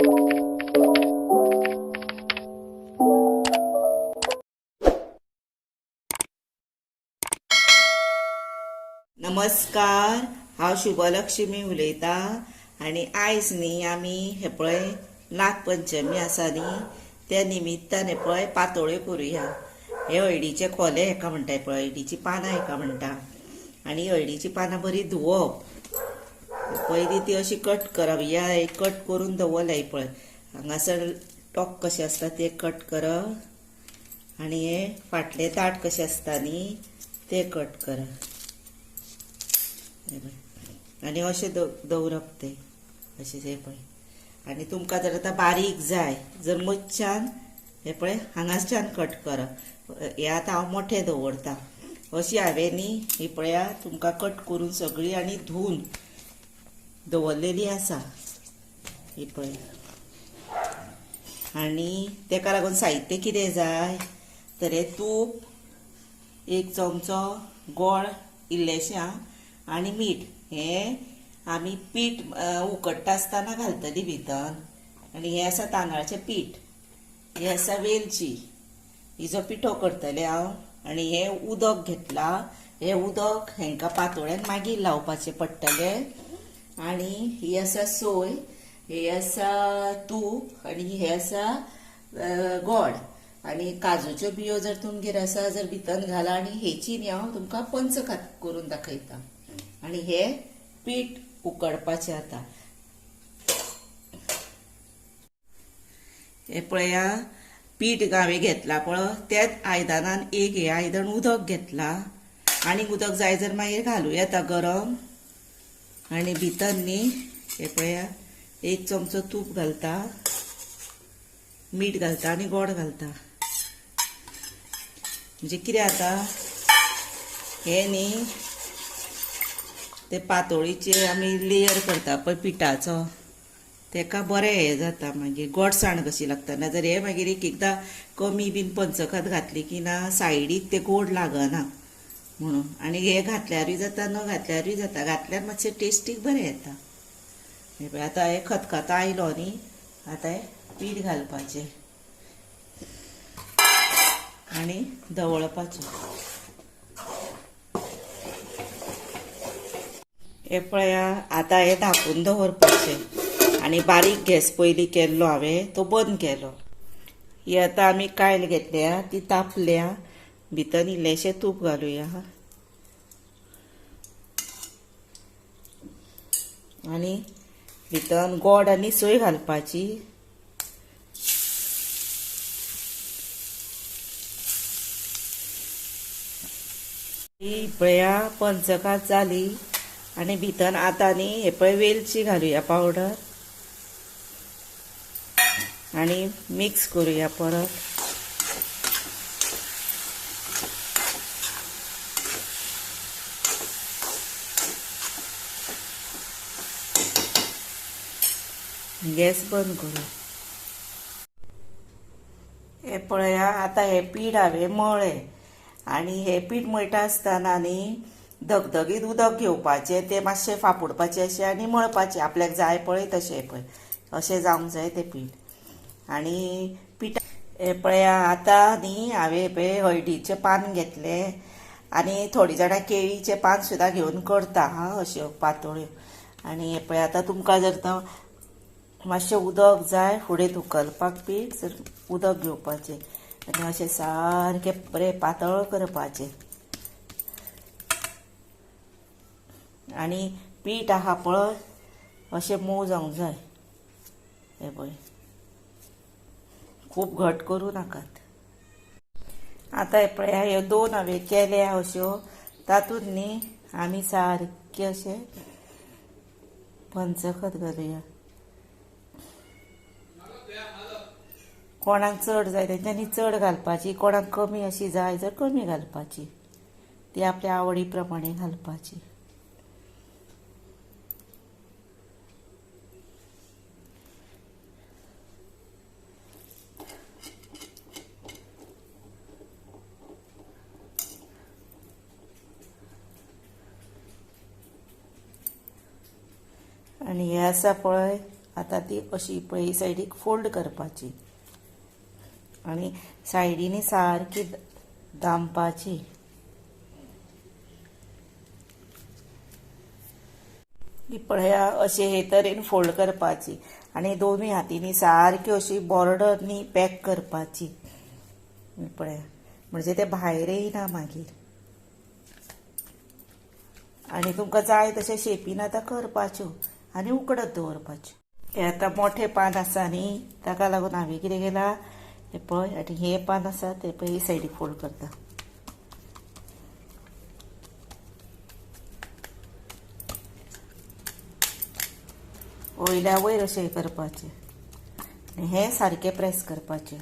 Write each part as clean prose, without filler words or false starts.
नमस्कार, हांव शुभलक्ष्मी उलयतां आनी आयज न्ही आमी हे पळय नागपंचमी आसा न्ही, त्या निमित्तान हे पळय पातोळ्यो करुया. हे हळदीचे खोले हेका म्हणटा, पळय हळदीचीं पानां हेका म्हणटा. आनी हळदीचीं पानां बरी धुवप, पयलीं ती अशी कट करप. ह्या कट करून दवरल्या पळय हांगासर टोक कशें आसता ते कट करप आनी हे फाटले ताट कशें आसता न्ही ते कट करप आनी अशें दवरप ते अशें हे पळय. आनी तुमकां जर आतां बारीक जाय जर मदच्यान हे पळय हांगासच्यान कट करप. हे आतां हांव मोठे दवरता. अशी हांवें न्ही ही पळया तुमकां कट करून सगळी आनी धुवन दवरलेली आसा ही पळय. आनी तेका लागून साहित्य कितें जाय तर हे तूप, एक चमचो गोड इल्लेशें आनी मीठ. हे आमी पीठ उकडटा आसतना घालतली भितर. आनी हे आसा तांदळाचें पीठ, हे आसा वेलची, हिजो पिठो करतले हांव. आनी हे उदक घेतला, हे उदक हेंकां पातोळ्यांक मागीर लावपाचें पडटलें. आनी ही आसा सोय, हे आसा तूप आनी हे आसा गोड. आनी काजूच्यो बियो जर तुमगेर आसा जर भितर घाला. आनी हेची न्ही हांव तुमकां पंचखात करून दाखयता. आनी हे पीठ उकडपाचें आतां. हे पळया पीठ हांवें घेतला पळय, त्याच आयदनान एक हे आयदन उदक घेतला. आनी उदक जाय जर मागीर घालूं येता गरम. आनी भितर न्ही हे पळया एक चमचो तूप घालता, मीठ घालता आनी गोड घालता. म्हणजे कितें जाता हे न्ही ते पातोळीचे आमी लेयर करता पळय पिठाचो, तेका बरें हें जाता मागीर गोडसाण कशी लागता. ना जर हे मागीर एक एकदां कमी बीन पंचखात घातली की ना सायडीक ते गोड लागना म्हणून. आनी हे घातल्यारूय जाता, न घातल्यारूय जाता. घातल्यार मातशें टेस्टीक बरें येता. हे पळय आतां हे खतखतो आयलो न्ही, आतां हे पीठ घालपाचें आनी धवळपाचें. हे पळया आतां हे धांपून दवरपाचें. आनी बारीक गॅस पयलीं केल्लो हांवें तो बंद केलो. ही आतां आमी कायल घेतल्या ती तापल्या, भितर इल्लेशें तूप घालुया आनी भितर गोड आनी सोय घालपाची. ही पळया पंचखात जाली. आनी भितर आतां न्ही हे पळय वेलची घालुया पावडर आनी मिक्स करुया परत. गॅस बंद करूया. हे पळया आतां हे पीठ हांवें मळ्ळें. आनी हे पीठ मळटा आसतना न्ही धगधगीत उदक घेवपाचें, तें मातशें फापुडपाचें अशें आनी मळपाचें आपल्याक जाय पळय तशें पळय अशें जावंक जाय तें पीठ. आनी पीठ हे पळया आतां न्ही हांवें पळय हळदीचें पान घेतलें आनी थोडीं जाणां केळीचें पान सुद्दां घेवन करता हा अश्यो पातोळ्यो. आनी हे पळय आतां तुमकां जर मातशें उदक जाय फुडें धुकलपाक पीठ जर उदक घेवपाचें आनी अशें सारकें बरें पातळ करपाचें. आनी पीठ आहा पळय अशें मोव जावंक जाय. हे पळय खूब घट करूं नाकात. आतां हे पळया ह्यो दोन हांवें केल्या अश्यो, तातूंत न्ही आमी सारकें अशें पंचखत घालुया. कोणाक चड जाय तेंच्यांनी चड घालपाची, कोणाक कमी अशी जाय जर कमी घालपाची, ती आपल्या आवडी प्रमाणे घालपाची. आनी हे आसा पळय आतां ती अशी पळय सायडीक फोल्ड करपाची आनी सायडीनी सारकी दामपाची. ही पळया अशे हे तरेन फोल्ड करपाची आनी दोनूय हातींनी सारकी अशी बॉर्डरनी पॅक करपाची. पळया म्हणजे ते भायर येयना मागीर. आनी तुमकां जाय तशें शेपीन आतां करपाच्यो आनी उकडत दवरपाच्यो. हे आतां मोठे पान आसा न्ही, ताका लागून हांवें कितें केलां हें पळय, आनी हे पान आसा ते पळय ही सायडीक फोल्ड करता. वयल्या वयर अशें करपाचें आनी हें सारकें प्रेस करपाचें.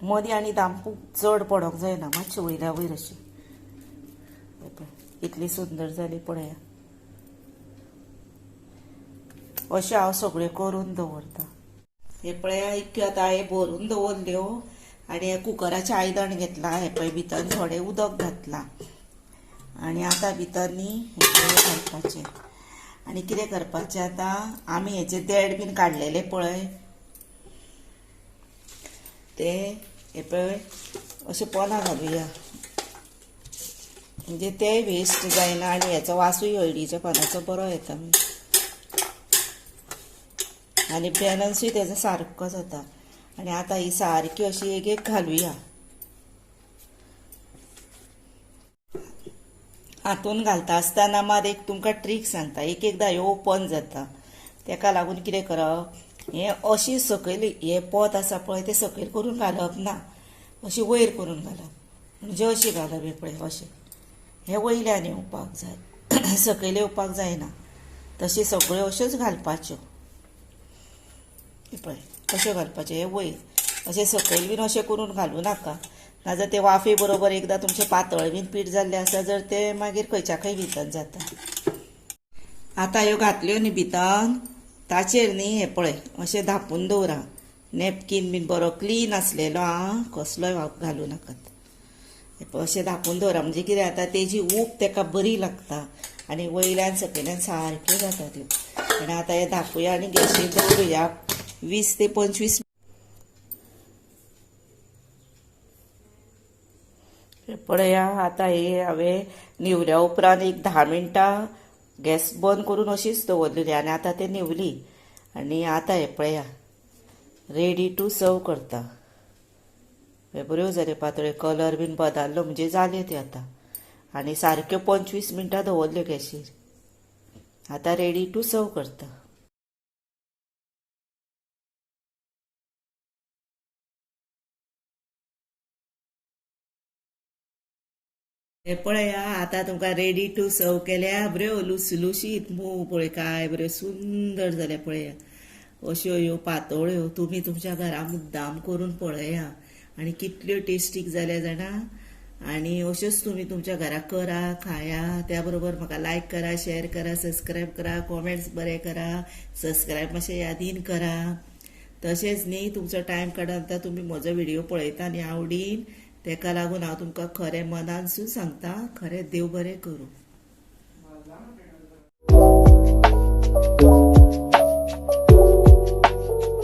मदीं आनी दामपूक चड पडोंक जायना, मातशें वयल्या वयर अशें. कितली सुंदर जाली पळया. अशें हांव सगळें करून दवरता. हे पळया इतक्यो आतां हांवें भरून दवरल्यो आनी हें कुकराचें आयदन घेतलां. हें पळय भितर थोडें उदक घातलां आनी आतां भितर न्ही हें घालपाचें. आनी कितें करपाचें आतां आमी हेचे देड बीन काडलेले पळय ते हे पळय अशें पोना घालुया, म्हणजे ते वेस्ट जायना आनी हेचो वासूय हळदीच्या पानाचो बरो येता आनी बॅलन्सूय तेजो सारको जाता. आनी आतां ही सारकी अशी एक एक घालुया. हातून घालता आसतना मात एक तुमकां ट्रीक सांगता. एक एकदां ह्यो ओपन जाता, तेका लागून कितें करप, हें अशी सकयल हें पोत आसा पळय तें सकयल करून घालप ना, अशी वयर करून घालप. म्हणजे अशी घालप हें पळय अशें, हें वयल्यान येवपाक जाय, सकयल येवपाक जायना. तशें सगळ्यो अश्योच घालपाच्यो. हें पळय अश्यो घालपाच्यो, हें वयर अशें सकयल बीन अशें करून घालूं नाका, नाजाल्यार ते वाफे बरोबर एकदां तुमचें पातळ बीन पीठ जाल्लें आसा जर तें मागीर खंयच्या खंय भितर जाता. आतां ह्यो घातल्यो न्ही भितर, ताचेर न्ही हें पळय अशें धांपून दवरा. नॅपकीन बीन बरो क्लीन आसलेलो आं, कसलोय घालूं नाकात. हें पळय अशें धांपून दवरा, म्हणजे कितें जाता तेजी ऊब तेका बरी लागता आनी वयल्यान सकयल्यान सारक्यो जाता त्यो. आनी आतां हें धांपुया आनी गॅशीर दवरुया 20 ते 25. पळया आतां हे हांवें न्हिवल्या उपरांत एक 10 मिनटां गॅस बंद करून अशीच दवरलेली आनी आतां ते न्हिवली. आनी आतां हें पळया रेडी टू सर्व करता. हे बऱ्यो जाल्यो पातळ्यो, कलर बीन बदल्लो म्हणजे जाल्यो त्यो आतां. आनी सारक्यो 25 मिनटां दवरल्यो गॅशीर. आतां रेडी टू सर्व करता. हे पळया आतां तुमकां रेडी टू सर्व केल्या बऱ्यो लुसलुशीत मोव पळय काय बऱ्यो सुंदर जाल्या पळया. अश्यो ह्यो पातोळ्यो तुमी तुमच्या घरा मुद्दाम करून पळया आनी कितल्यो टेस्टीक जाल्या जाणा. आनी अश्योच तुमी तुमच्या घरा करा, खाया. त्या बरोबर म्हाका लायक करा, शेअर करा, सबस्क्रायब करा, कॉमेंट्स बरे करा, सबस्क्रायब मातशें यादीन करा. तशेंच न्ही तुमचो टायम काडून आतां तुमी म्हजो व्हिडियो पळयता न्ही आवडीन, तेका लागून हांव तुमकां खरें मनानसून सांगता, खरें देव बरें करूं.